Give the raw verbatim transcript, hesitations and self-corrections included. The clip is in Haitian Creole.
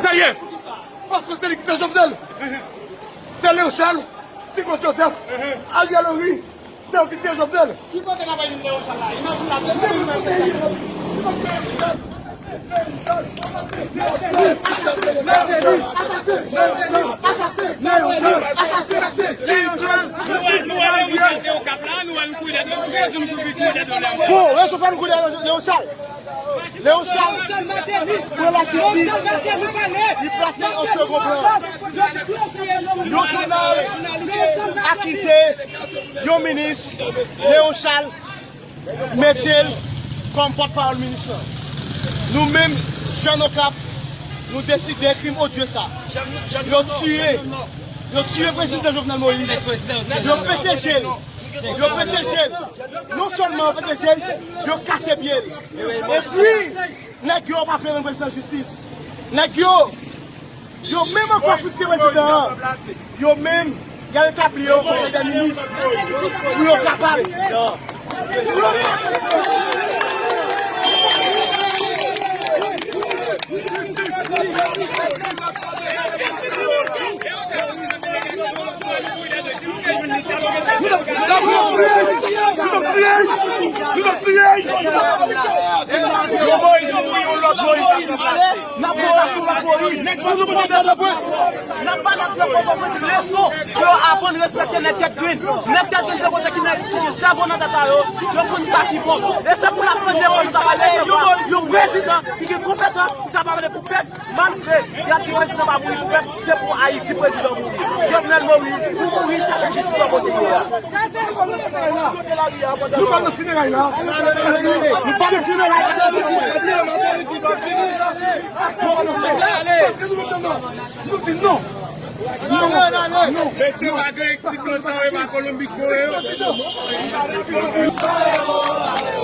Sa ye? Paske se li ki fè Jovenel. Se Léon Charles, Simon Joseph, Ariel Henry, se yo ki tiye Jovenel. Ki kote n ap jwenn Léon Charles la? Imajine la, se nou menm ki fè sa. Nou wè, nou wè Léon Charles te Okap la, nou wè l kouri dèyè, nou kouri dèyè Léon Charles. Bon, yo sou fè nou kouri dèyè Léon Charles. Léon Charles pran lajistis, li plase an segon plan. Yon jounal akize yon minis, Léon Charles mete l kòm pòtpawòl minis lan. Nou menm, jèn Okap, nou deside krim odye sa. Yo tiye, yo tiye prezidan Jovenel Moïse. Yo pete je l. Yo pete je l. Non sèlman yo pete je l, yo kase pye l. Epi, nèg yo pa vle rann prezidan jistis. Nèg yo, yo menm ankò fout se prezidan an. Yo menm, y al etabli yo konsèy dè minis pou yo kapab. Nou t ap tiye! Nou t ap tiye! Nou t ap tiye! Yon Moïse mouri, yon lòt Moïse ap ranplase. N ap ranplase yon lòt Moïse. N ap ba nèg yo Pòtoprens leson pou yo aprann respekte nèg tèt grenn. Nèg tèt grenn se kote ki nèg ki gen sèvo nan tèt a yo, yo konn sa ki bon. E se pou l ap pran leson, sa pa leson pa yon prezidan ki gen konpetans, ki kapab ale pou pèp. Malgre y ap di prezidan pa mouri pou pèp, se pou Ayiti prezidan mouri. Jovenel Moïse, ou mouri, chache jistis nan kote w ye a. Nou pa nan fineray la. Nou pa nan fineray la. Paske nou menm nan, nou di non. Non, non, non. Mesye, pa gen Meksik nan sa yo, e pa Kolonbi k voye yo.